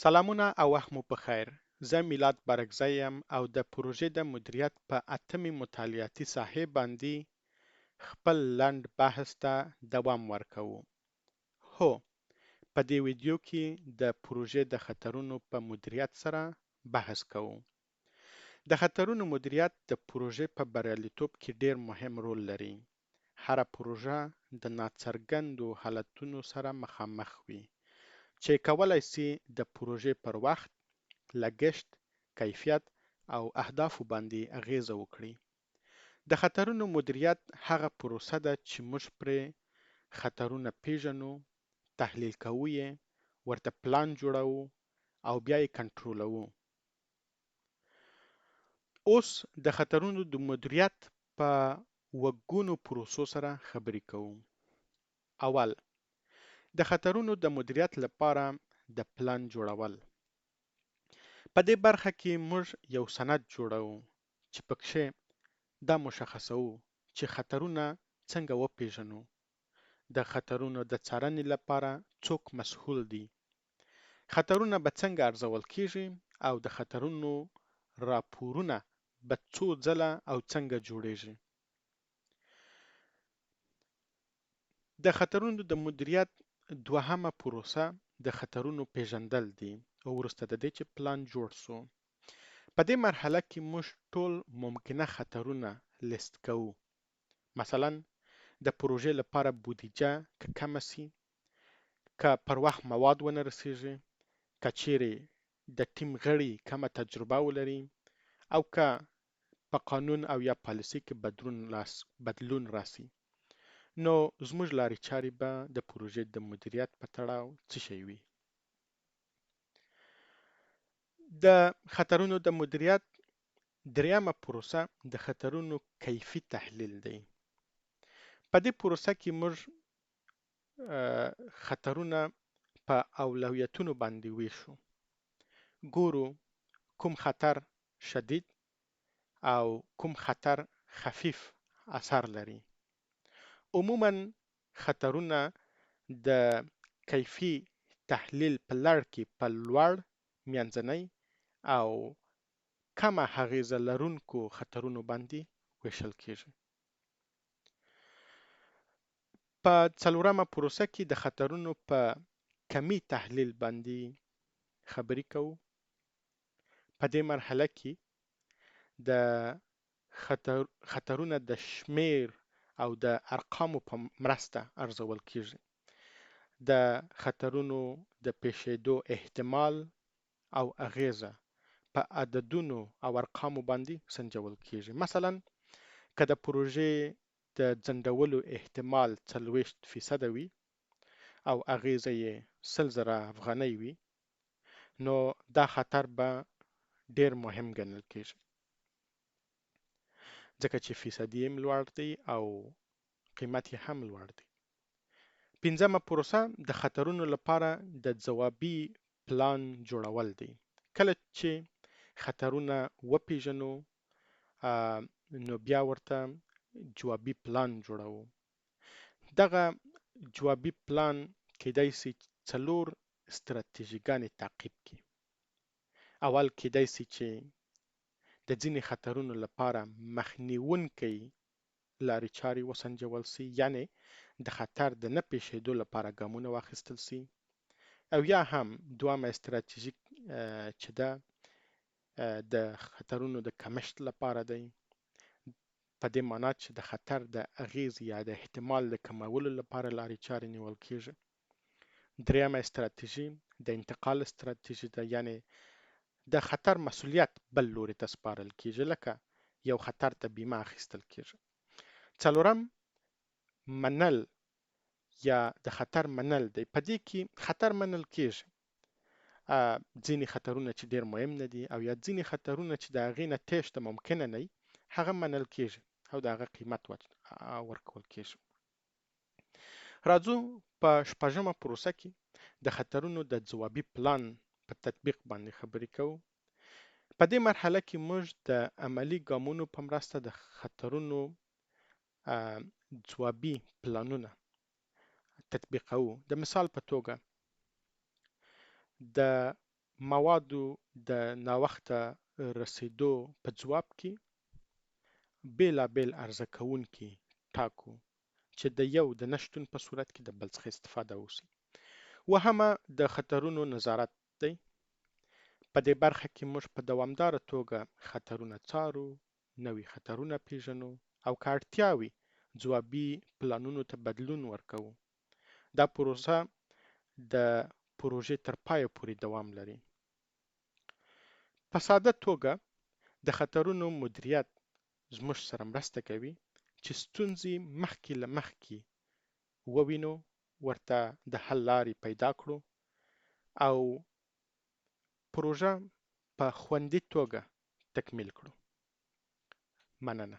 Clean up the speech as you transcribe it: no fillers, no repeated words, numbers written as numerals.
سلامونه او وخت مو په خیر. زه میلاد بارکزی یم او د پروژې د مدیریت په اتمې مطالعاتي ساحې باندې خپل لنډ بحث ته دوام ورکوو. هو، په دې ویدیو کې د پروژې د خطرونو په مدیریت سره بحث کوو. د خطرونو مدیریت د پروژې په بریالیتوب کې ډیر مهم رول لري. هره پروژه د ناڅرګندو حالتونو سره مخامخ وي، چې کولای شي د پروژې پر وخت، لګښت، کیفیت او اهدافو باندې اغېزه وکړي. د خطرونو مدیریت هغه پروسه ده چې موږ پرې خطرونه پېژنو، تحلیل کوو یې، ورته پلان جوړوو او بیا یې کنټرولوو. اوس د خطرونو د مدیریت په اووه ګونو پروسو سره خبرې کوو. اول، د خطرونو د مدیریت لپاره د پلان جوړول. په دې برخه کې موږ یو سند جوړوو چې پکښې دا مشخصوو چې خطرونه څنګه وپیژنو، د خطرونو د څارنې لپاره څوک مسؤل دي، خطرونه به څنګه ارزول کیږي او د خطرونو راپورونه به څو ځله او څنګه جوړیږي. د خطرونو د مدیریت دوهمه پروسه د خطرونو پیژندل دي او وروسته د دې چې پلان جوړ سو. په دې مرحله کې موږ ټول ممکنه خطرونه لیست کوو. مثلا د پروژې لپاره بودیجه که کمه سي، که پر وخت مواد ونه رسیږي، که چیرې د ټیم غړي کمه تجربه ولري او که په قانون او یا پالیسي کې بدلون راسي نو زموږ لارې چارې به د پروژې د مدیریت په تړاو څه شی وي؟ د خطرونو د مدیریت دریمه پروسه د خطرونو کیفي تحلیل دی. په دې پروسه کې موږ خطرونه په اولویتونو باندې ویشو، ګورو کوم خطر شدید او کوم خطر خفیف اثر لري. عموما خطرونه د کیفي تحلیل په لړ کې په لوړ، منځنی او کمه اغیزه لرونکو خطرونو باندې ویشل کیږي. په څلورمه پروسه کې د خطرونو په کمي تحلیل باندې خبرې کوو. په دې مرحله کې د خطرونه د شمیر او د ارقامو په مرسته ارزول کیږي. د خطرونو د پیښیدو احتمال او اغیزه په عددونو او ارقامو باندې سنجول کیږي. مثلا که د پروژې د ځنډولو احتمال 40 فیصده وي او اغیزه یې 100,000 افغانۍ وي نو دا خطر به ډیر مهم ګڼل کیږي ځکه چې فیصدي یې لوړ دی او قیمت یې هم لوړ دی. پنځمه پروسه د خطرونو لپاره د ځوابي پلان جوړول دی. کله چې خطرونه وپیژنو نو بیا ورته جوابي پلان جوړوو. دغه جوابي پلان کیدای شي څلور ستراتیژیګانې تعقیب کړي. اول کیدای شي چې د ځینې خطرونو لپاره مخنیونکی لارې چارې وسنجول شي، یعنې د خطر د نه پیښیدو لپاره ګامونه واخیستل شي، او یا هم دوهمه استراتیژي چې ده د خطرونو د کمښت لپاره دی، په دې مانا چې د خطر د اغیز یا د احتمال د کمولو لپاره لارې چارې نیول کیږي. دریمه استراتیژي د انتقال استراتیژي ده، یعنې د خطر مسولیت بل لوري ته سپارل کیږي، لکه یو خطر ته بیمه اخیستل کیږي. څلورم منل یا د خطر منل دی. په دې کې خطر منل کیږي، ځینې خطرونه چې ډیر مهم نه دي او یا ځینې خطرونه چې د هغې نه تېښته ممکنه نه وي هغه منل کیږي او د هغه قیمت ورکول کیږي. راځو په شپږمه پروسه کې د خطرونو د ځوابي پلان په تطبیق باندې خبرې کوو. په دې مرحله کې موږ د عملي ګامونو په مرسته د خطرونو ځوابي پلانونه تطبیقوو. د مثال په توګه د موادو د ناوخته رسیدو په ځواب کې بیلابیل عرضه کوونکي ټاکو چې د یو د نشتون په صورت کې د بل څخه استفاده وشي. اوهمه د خطرونو نظارت دی. په دې برخه کې موږ په دوامداره توګه خطرونه څارو، نوي خطرونه پیژنو او که اړتیا وي ځوابي پلانونو ته بدلون ورکوو. دا پروسه د پروژې تر پایه پورې دوام لري. په ساده توګه د خطرونو مدیریت زموږ سره مرسته کوي چې ستونزې مخکې له مخکې ووینو، ورته د حل لارې پیدا کړو او پروژه په خوندي توګه تکمیل کړو. مننه.